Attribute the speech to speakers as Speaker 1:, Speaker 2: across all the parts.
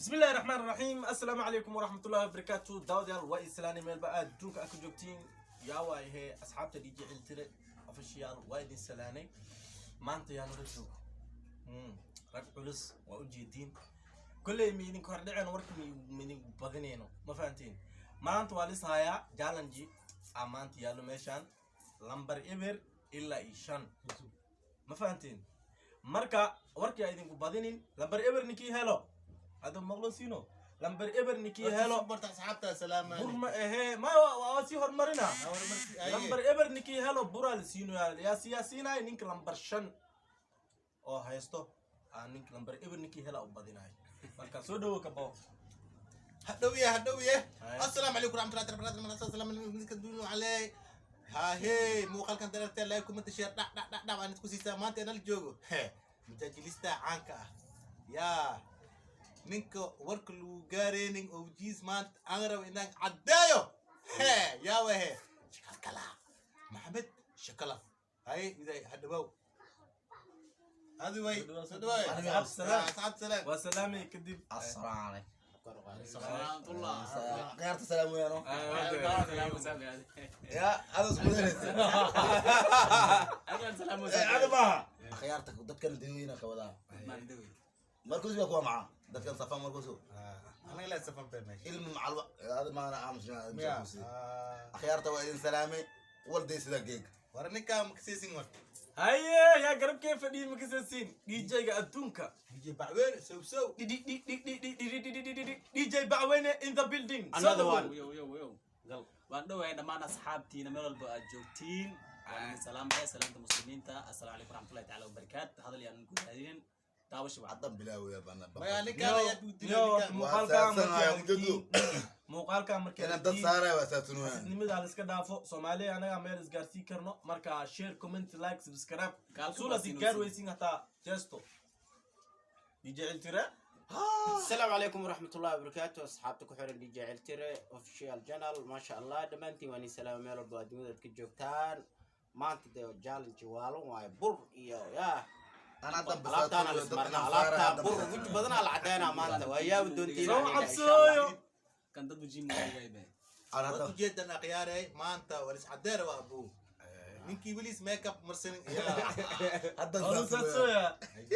Speaker 1: Bismillahi raxmaan raxiim. Assalaamu calaykum waraxmatullahi wabarakaatu. Daawadayaal, waa islaani meelba aad adduunka aad ka joogtiin. Yaa waayahe, asxaabta DJ Ciltire Official waa idin salaanay. Maanta yaa nala joogo? Rag culus waa ujeediin. Kolley ma idinka hordhaceen warka, ma idin badinayno, ma fahantiin? Maanta waa lis hayaa challenge aa maanta yaallo meeshaan, lambar 0 ilaa iyo 5, ma fahantiin? Marka warkii aa idinku badinin, lambar 0 ninkii helo hada maqlo siino, lambar 0 ninkii helo.
Speaker 2: Barta asxaabta salaamaani.
Speaker 1: Bur ma ahee, ma waa sii hormarina. Lambar 0 ninkii helo buraa la siinoyaa. Yaa siyaa siinaya? Ninka lambar 5 oo haysto aa ninka lambar 0 ninkii hela u badinayo. Marka soo dhawo kabo.
Speaker 2: Hadhowiye, hadhowiye.
Speaker 1: Haye.
Speaker 2: Assalaamu calaykum waraxmatullahi wabarakatuh. Assalaamu calaykum duunu caley. Haahey, muuqaalkan darartee like, comment, share, dhac dhac dhac dhac waan isku siisaa. Maanta inala joogo he majaajilista caanka ah, yaa ninka warka lagu gaareynin oo jiis maanta aan rabo inaan caddeeyo he yaa wahe shakalkala Maxamed Shakalaf. Haye iday hadhawow hadi way soo dhawaay.
Speaker 1: Asxaab salaam.
Speaker 2: Asxaab salaam.
Speaker 1: Waa salaamay kadib.
Speaker 3: السلام عليكم.
Speaker 4: Salaamtullah.
Speaker 3: خيارة السلام ويانو يا هذا اسمه. هذا ما خيارتك dadkan dadweyna ka wadaa markuus baa kuwa maca dadkan safan markuus.
Speaker 2: Anaga laa safan been meesha.
Speaker 3: Ilmi macal hada maana aamus.
Speaker 2: Miya?
Speaker 3: Akhyaarta waa idin salaamay walday sida geeg.
Speaker 2: War ninkaa makasiisin war.
Speaker 1: Haye, yaa garabkee fadhiyi makasasiin? DJ-ga adduunka.
Speaker 2: DJ Bacweyne sow sow.
Speaker 1: DJ Bacweyne in the building.
Speaker 5: Another one.
Speaker 4: Yo yo yo, waan dhowahay dhammaan asxaabtiina meel walba aad joogtiin. Waan idin salaamaya salaamta muslimiinta. Assalaamu calaykum waraxmatullahi tacaala wabarakaatu. Hadal yaanan ku raadinin, daawasha wacan.
Speaker 3: Haddan bilaawaya bana.
Speaker 2: Maya, ninkaan ayaa
Speaker 1: Yo,
Speaker 2: duudilay.
Speaker 1: muuqaalkaa
Speaker 3: Waa saabsanaya,
Speaker 1: markii
Speaker 3: mujadu.
Speaker 1: Muuqaalkaa markii
Speaker 3: inaan dad saaraya waa saabsanayaan.
Speaker 1: Xasidnimada la iska dhaafo. Soomaaliya anagaa meel isgaarsii karno. Marka share, comment, like, subscribe.
Speaker 4: Gaalka
Speaker 1: suula
Speaker 4: waa
Speaker 1: si
Speaker 4: siinaysiin.
Speaker 1: Gaar weysiin hataa jeesto DJ Ciltire.
Speaker 5: Asalaamu calaykum waraxmatullahi wabarakaatu. Asxaabta ku xiran DJ Ciltire Official Channel, maasha Allah, dhammaantiin waan idin salaama meel walba adduunyada aad ka joogtaan. Maanta dee challenge waalan waaye, bur iyo yaa
Speaker 3: Ana haddan
Speaker 5: alaabtaana la ismarnaa, alaabtaa bur guji badanaa la cadeynaa maanta. Waa yaabi doontiin.
Speaker 1: Soo cabsooyo.
Speaker 4: Kan dad mujiim waaybe.
Speaker 3: Ana
Speaker 2: Waad
Speaker 3: haddan
Speaker 2: ujeedan akhyaarey, maanta waa lis cadeera waa abuu ninkii weliis makeup marsanin yaa.
Speaker 3: Haddan
Speaker 1: Waa
Speaker 3: saabsanaya.
Speaker 1: saabsooya.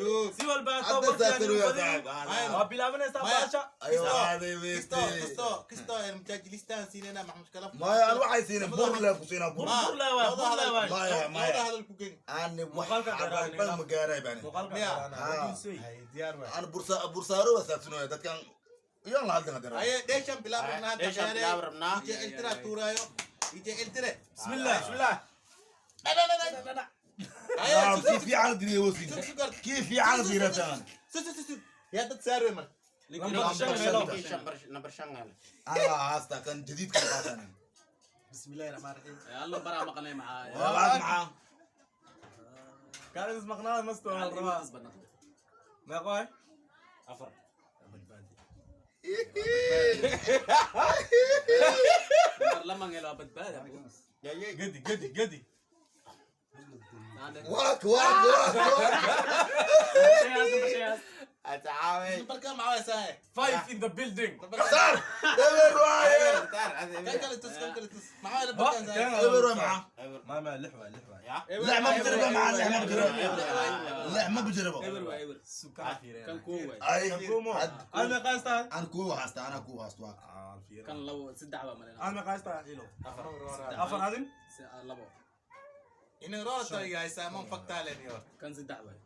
Speaker 2: Joog.
Speaker 1: Si walba hataa
Speaker 3: Haddan
Speaker 1: warkaan
Speaker 3: saabsanaya.
Speaker 1: badinin.
Speaker 3: Saaxib.
Speaker 1: Waa bilaabanaysaa
Speaker 2: Maya.
Speaker 1: baasha.
Speaker 3: Ayo haaday
Speaker 2: kisto
Speaker 3: weystay.
Speaker 2: Kisto kisto majaajilistaan siinayna Maxamed Kalaf.
Speaker 3: Maya, an waxay siinin bur le ku siinaa bur.
Speaker 1: Bur le waay, bur le waay.
Speaker 3: Maya, maya.
Speaker 2: Labada hadal ku geni.
Speaker 3: Ani wax
Speaker 1: Muuqaalka dheeraanayna.
Speaker 3: bal ma gaaray bani.
Speaker 1: Muuqaalka
Speaker 2: Miya.
Speaker 1: dheeraana. What do you say?
Speaker 2: Hay, diyaar waay.
Speaker 3: An bursa bursaaro waa saabsanaya dadkan iyaan la hadlin hadana.
Speaker 2: Haye, dheeshan bilaab rabnaa hadda.
Speaker 5: Dheeshan
Speaker 2: akhyaarey.
Speaker 5: bilaab rabnaa.
Speaker 2: DJ Ciltire tuuraayo, DJ Ciltire.
Speaker 1: Bismillah.
Speaker 5: Bismillah.
Speaker 2: Haye.
Speaker 3: نعم، كيف fiican diriye wasi.
Speaker 2: Sug, sug.
Speaker 3: Kii fiican diratan.
Speaker 2: Sug, sug, sug. Yaa dad saar wey marka?
Speaker 1: Lambar 5 helo.
Speaker 5: Number 5 hele.
Speaker 3: Ana haasta kan jadiid kan qaatanan.
Speaker 2: Bismillahi raxmaan raxiim.
Speaker 4: Allo baraa maqnay maxaa?
Speaker 3: Walaad maxaa?
Speaker 1: Kaalis maqnaada masto waa la rabaa. Meeqa waay?
Speaker 5: 4.
Speaker 4: Lambar laman helo waa badbaada.
Speaker 1: Gedi gedi gedi.
Speaker 3: Waak waak waak waak.
Speaker 5: Asxaabey.
Speaker 2: Nambarkan maxaa waay saaxe?
Speaker 1: Five in the building.
Speaker 3: Sar eber waaye.
Speaker 2: Kan kale tus, kan kale tus. Maxaa waay nambarkan saaxe?
Speaker 3: Eber waay maxaa?
Speaker 1: Ma ma lix waay, lix waay.
Speaker 3: لا ما بجربه مع لا ما بجربه لا ما بجربه.
Speaker 4: Eber waa eber.
Speaker 1: Sukaa fiireen.
Speaker 4: Kan koo waay.
Speaker 3: اي.
Speaker 1: Kumo. Aan meeqa haystaa?
Speaker 3: انا كو هاستا، انا كو هاستا.
Speaker 4: Kan labo saddex baa malena.
Speaker 1: Aan meeqa haystaa ilo? 4 adin?
Speaker 4: 2.
Speaker 2: Inay roota iga haysaa man faktaalen iyo.
Speaker 4: Kan saddex waay.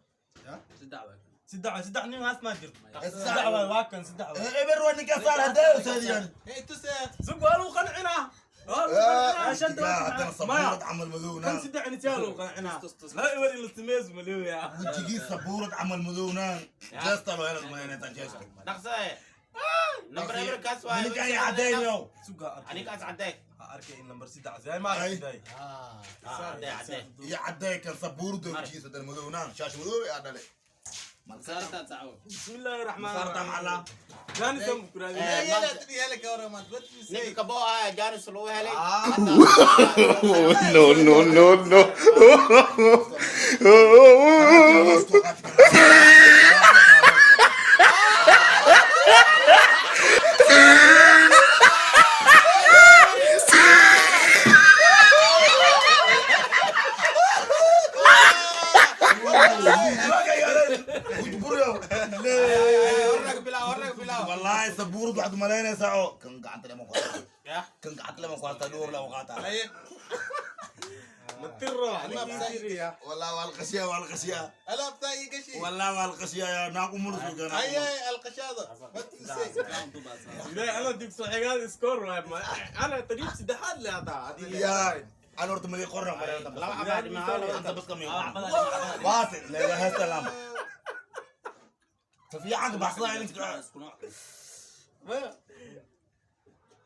Speaker 4: Saddex waay.
Speaker 1: Saddex waay, saddex nin haas ma jirto.
Speaker 3: Saddex.
Speaker 1: Saddex waay, waa kan saddex waay.
Speaker 3: eber waay ninka saar hadaa استاذ يعني.
Speaker 2: Hey, tus eh.
Speaker 1: Sug, waa lagu qancinaa. Waa lagu qancinaa.
Speaker 3: shanta haddana sabuurad camal
Speaker 1: Kan
Speaker 3: madowna.
Speaker 1: saddex intiyaa lagu qancinaa.
Speaker 4: Tus, tus.
Speaker 1: Laba ewer in la sameeyo maleeyaa.
Speaker 3: Wejigii sabuurad camal madowna jeesta loo helad maynaytan jeesta.
Speaker 5: Dhaqsae number 0 kaas waaye.
Speaker 3: Ninka ay cadaynayo.
Speaker 1: Sugaa arkay.
Speaker 5: Anigaas cadee.
Speaker 1: Ha arkay in lambar 3 yahay ma arkay.
Speaker 5: Cadee, cadee.
Speaker 3: Iyo caday kan sabuurada wejigiisa dan madowna shaash madow aa dhale.
Speaker 4: Saartaan saco.
Speaker 1: Bismillaahi raxmaani
Speaker 3: saarta
Speaker 1: raxiim.
Speaker 3: macala.
Speaker 1: Jaanisam ku raadin.
Speaker 2: Yeah, yeah, yeah, yeah, yeah, man. What you say?
Speaker 5: Ninka kaboo ah jaanis lagu helay.
Speaker 6: No, no, no, no.
Speaker 3: والله sabuurad waxaad umalaynaysaa oo kan gacanta lama ku haysta, kan gacanta lama ku haysta, dhowr lama qaataa. والله والقشية والقشية.
Speaker 2: ألا بتاعي قشي.
Speaker 3: والله والقشية يا ناقو مرسو.
Speaker 2: هيا القشاضة ما تنسي.
Speaker 1: أنا ديك سوحيقات سكور أنا تريب سدحات لا
Speaker 3: يا أنا ورد ملي قرن.
Speaker 5: Laba xabaa dhimaa.
Speaker 3: أنت بس كم يوم واصل لا إله إلا الله ففي عقب بحصلها عينك.
Speaker 4: Isku nooc.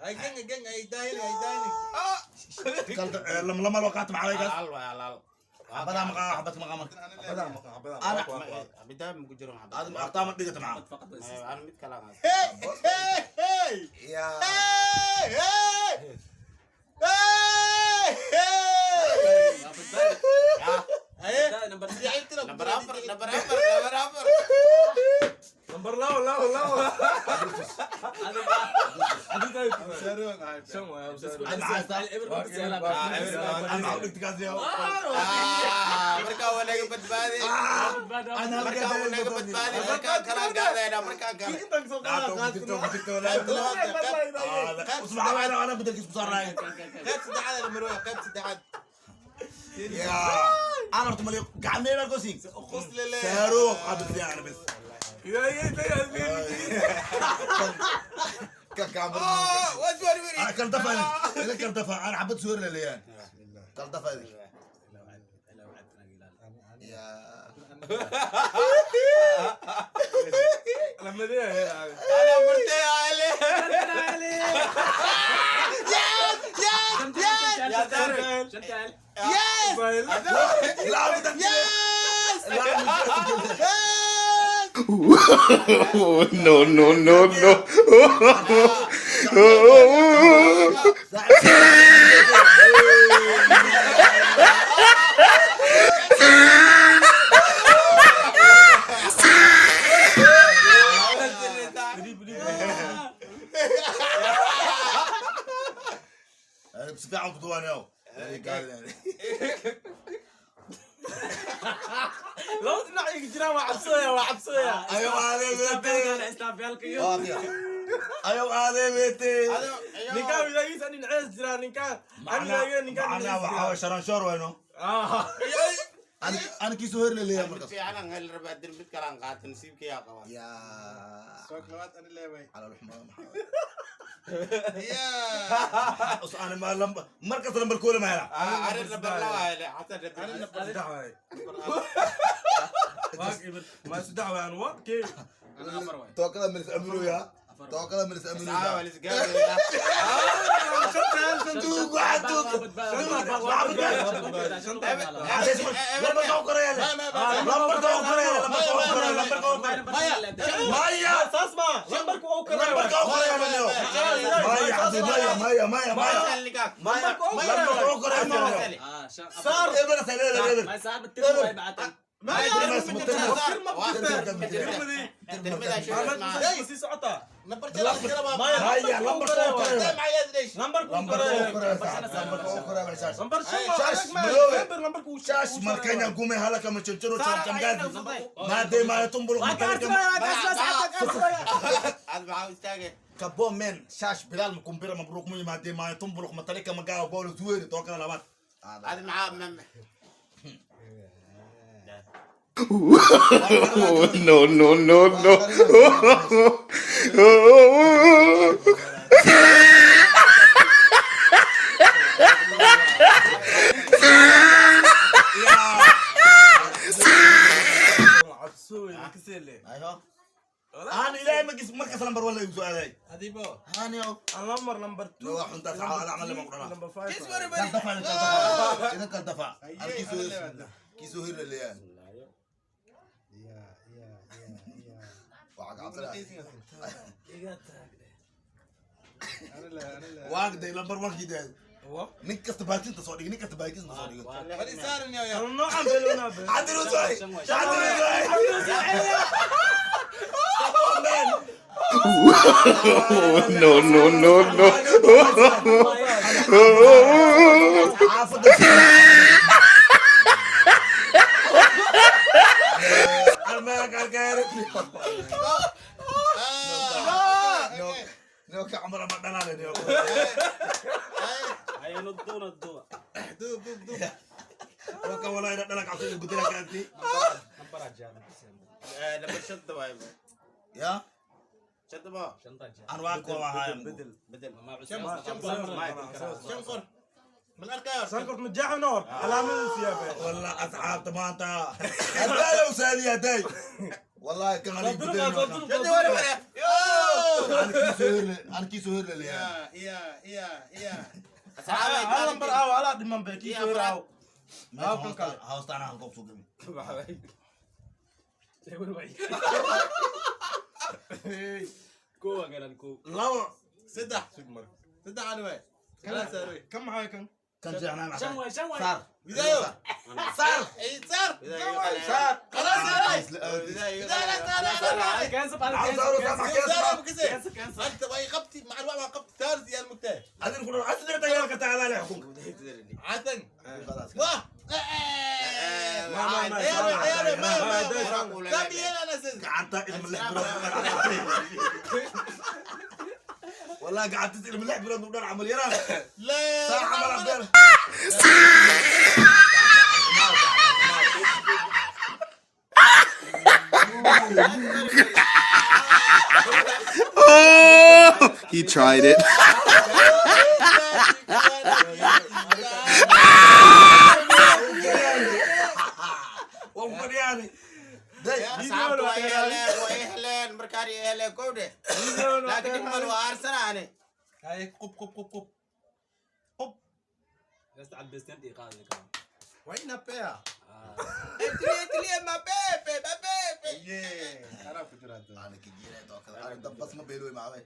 Speaker 2: هاي جن جن هاي دايني هاي دايني.
Speaker 3: لما لما وقعت معاي قاس.
Speaker 5: Hal waay, hal hal.
Speaker 3: حبدا مقا حبت مقا مرك.
Speaker 2: أنا
Speaker 3: أنا
Speaker 5: Cabitaan ma ku jiro xabad.
Speaker 3: هذا أقطع من دقيقة معاه.
Speaker 4: Faqad way siisay.
Speaker 5: Ana mid kale aan haysta.
Speaker 2: هي هي
Speaker 3: يا
Speaker 2: هي هي هي.
Speaker 4: Waa badbaadi.
Speaker 2: هي
Speaker 4: Badbaadi number saddex.
Speaker 5: Number afar, number afar, number afar.
Speaker 1: Number labo labo labo.
Speaker 3: أنا عايز أنا أقول لك تقاس يا
Speaker 5: Ah, markaa waa naga badbaadi.
Speaker 3: أنا
Speaker 5: Markaa waa naga badbaadi. Markaa kalaan gaadayna, markaa kale.
Speaker 3: اسمع انا انا بدك اسمع رايك.
Speaker 2: قيب سدعاد المروي قيب سدعاد.
Speaker 3: يا انا رحت مليق قاعد ما كوسين
Speaker 2: قص لله.
Speaker 3: صاروخ قبل انا بس كان
Speaker 2: اه وزور وري.
Speaker 3: انا كان دفع انا كان دفع انا حبيت صور لليان كان دفع يا
Speaker 1: لما دي
Speaker 5: Ana furtay ale.
Speaker 4: Shantaal.
Speaker 3: لا بدك لا بدك.
Speaker 6: No, no, no, no.
Speaker 3: انا بس في عم دواني يعني
Speaker 1: لو dhinac iga jiraan waa cabsooya waa cabsooya.
Speaker 3: ايوه هذا بيتي.
Speaker 4: Islaamyaalka iyo
Speaker 3: ايوه هذا بيتي.
Speaker 1: Ninkaan widaagiisa dhinacees jiraa ninkaan.
Speaker 3: معنا معنا وحاول شرنشور وينه انا انا كيسو هير لي يا
Speaker 5: Mid
Speaker 3: مركز.
Speaker 5: fiican aan heli rabaa, dir mid kale aan qaato, nasiibkaygaa qabaa.
Speaker 3: يا
Speaker 2: سوق لوات انا لا
Speaker 3: على الحمام.
Speaker 2: يا
Speaker 3: انا ما لم مركز لمبر كولا ما هلا.
Speaker 5: Ah, arrin number laba hele, xasan number.
Speaker 1: Ma saddex waan wa kee.
Speaker 4: Ana afar waay.
Speaker 3: توكل من امرو يا توكل من امرو.
Speaker 5: Saca waa
Speaker 3: يا
Speaker 5: la isgaadayaa.
Speaker 3: دوق واحد دوق. لمبر كوكر يا لمبر كوكر يا لمبر كوكر لمبر كوكر مايا.
Speaker 1: Saas ma lambarku waa u
Speaker 3: لمبر
Speaker 1: karaa.
Speaker 3: كوكر يا مايا عبد مايا مايا مايا مايا.
Speaker 5: Masal ninkaas.
Speaker 3: مايا لمبر كوكر يا
Speaker 1: Saar.
Speaker 3: ابر سلالة ابر.
Speaker 4: Ma saar tirmo way bacatan.
Speaker 5: Tirmida sheegay maaha.
Speaker 1: Sii socotaa.
Speaker 2: نمبر ثلاثة.
Speaker 3: مايا لمبر كوكر.
Speaker 2: معايا ليش؟
Speaker 1: Lambarku
Speaker 3: لمبر
Speaker 1: karaa.
Speaker 3: كوكر لمبر كوكر
Speaker 1: Lambar shan
Speaker 3: Shash,
Speaker 1: waa
Speaker 3: madoobe.
Speaker 1: lambarku
Speaker 3: شاش مركanya gume halaka machonchoro chamgamgazi ma de ma tumbulu.
Speaker 5: Aad maxaa u istaagay?
Speaker 3: Kabo men shash bilal mukumbira mabruk mu ma de ma tumbulu matalika magaa bolo zuweri tokala labat.
Speaker 5: Aad maxaa
Speaker 6: No, no, no, no.
Speaker 1: Cabsooy kasele.
Speaker 3: ايوه انا الى ما قس مركز نمبر ولا يسؤالي.
Speaker 2: هذه بو.
Speaker 3: هاني
Speaker 1: Lambar number 2.
Speaker 3: لو انت على عمل ما قرنا.
Speaker 1: Number 5.
Speaker 3: كان دفع كان دفع اذا كان دفع انا كيسو كيسو هير اللي
Speaker 2: يا يا يا يا.
Speaker 3: وعق عبد
Speaker 2: انا لا انا لا.
Speaker 3: واقد لمبر 1 كده ninka baakinta soo dhig ninka baakinta soo dhig.
Speaker 2: Wali saaran yaa.
Speaker 1: Noocan belona be.
Speaker 3: عدل وزاي عدل وزاي.
Speaker 6: No, no, no, no.
Speaker 3: Marka cumar ama dhalaalin.
Speaker 4: Ay nuddu nuddu.
Speaker 2: Duub duub duub.
Speaker 3: Marka walaa ina dhalak cabsi gudana kaanti.
Speaker 4: Nambar ajaab.
Speaker 5: Lambar shanta waay.
Speaker 3: Ya.
Speaker 5: Shanta ma.
Speaker 4: Shanta ajaab.
Speaker 3: Aan waa koo ahaay.
Speaker 5: Bedel bedel.
Speaker 2: Shan qor. Ma la arkayo?
Speaker 1: Sankort majaxa noor calaamada siyaabay.
Speaker 3: والله اصحاب maanta هذا لو سالي هداي والله كان علي
Speaker 5: Shanta waay waay. Yo.
Speaker 3: انا كيسو هير لي
Speaker 2: Ya ya ya ya.
Speaker 5: Asxaabay
Speaker 1: Hal lambar aaw alaa dhiman bay kii soo raaw.
Speaker 3: هاوستانا هالقوب سوق
Speaker 4: Kowa garan kow.
Speaker 3: لو
Speaker 2: Saddex. Saddex aan waay. Kala saaray.
Speaker 1: Kan maxay kan?
Speaker 3: كان جعنا
Speaker 4: Shan waay shan waay.
Speaker 3: صار
Speaker 2: Bidaayo.
Speaker 3: صار
Speaker 2: Ay saar.
Speaker 3: صار
Speaker 2: Kala saaray. Bidaayo saaray saaray.
Speaker 4: Cancel pala
Speaker 3: عاوز
Speaker 4: cancel.
Speaker 3: اروح مع
Speaker 2: Saar
Speaker 3: كاس
Speaker 2: bukise.
Speaker 4: Cancel cancel.
Speaker 2: Anta way qabti macal waa qabti saar siyaal mugtay.
Speaker 3: هذه نقول عسل تيارك تعالى لي حكم
Speaker 2: Cadan.
Speaker 3: خلاص
Speaker 2: Wah.
Speaker 1: ما ما
Speaker 2: يا ما
Speaker 1: ما
Speaker 2: ما كم انا سيد.
Speaker 3: قعدت اسم اللعب والله قعدت تسال من اللعب بلاد ودار عمل يران
Speaker 2: لا
Speaker 3: صار عمل عبد
Speaker 6: Oh, he tried it.
Speaker 3: وفر يعني
Speaker 5: Asxaabtu waa heleen waa heleen markaan heleen kowde. Laakiin dhib mal waa aarsanaane.
Speaker 2: Hay qub qub qub qub.
Speaker 4: Just al best and iqaad kan.
Speaker 2: Wayna pea.
Speaker 5: Tiliye tiliye ma bebe ma bebe.
Speaker 2: Yeah. Ana ku jira.
Speaker 3: انا كي جينا انا دبس ما بيلوي معاه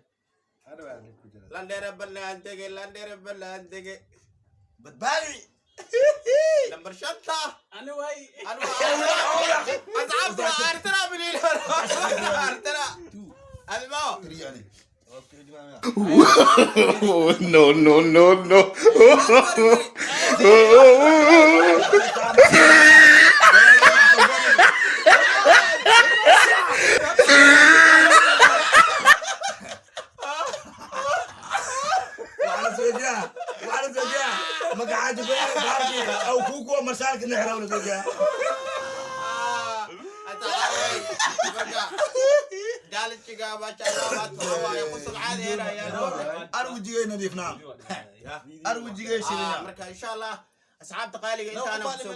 Speaker 2: Ana waa ku jira.
Speaker 5: Landere balaan dege landere balaan dege.
Speaker 3: بدبالي
Speaker 5: Lambar shanta.
Speaker 4: Ani waay.
Speaker 5: Anu asxaabtu waa aarsanaa biliil. Aarsanaa. Abi ma.
Speaker 3: يعني
Speaker 6: No, no, no, no.
Speaker 3: وعلى زوجها وعلى زوجها ما قعد او كوكو مرسالك نحرا ولا زوجها
Speaker 5: Jaalijiga maasha Allah maanta waxaa waaye qosol caadi helayaan.
Speaker 3: انا وجهي نظيف نعم انا وجهي شيلنا
Speaker 5: Marka insha Allah asxaabta qaaliga intaana kusoo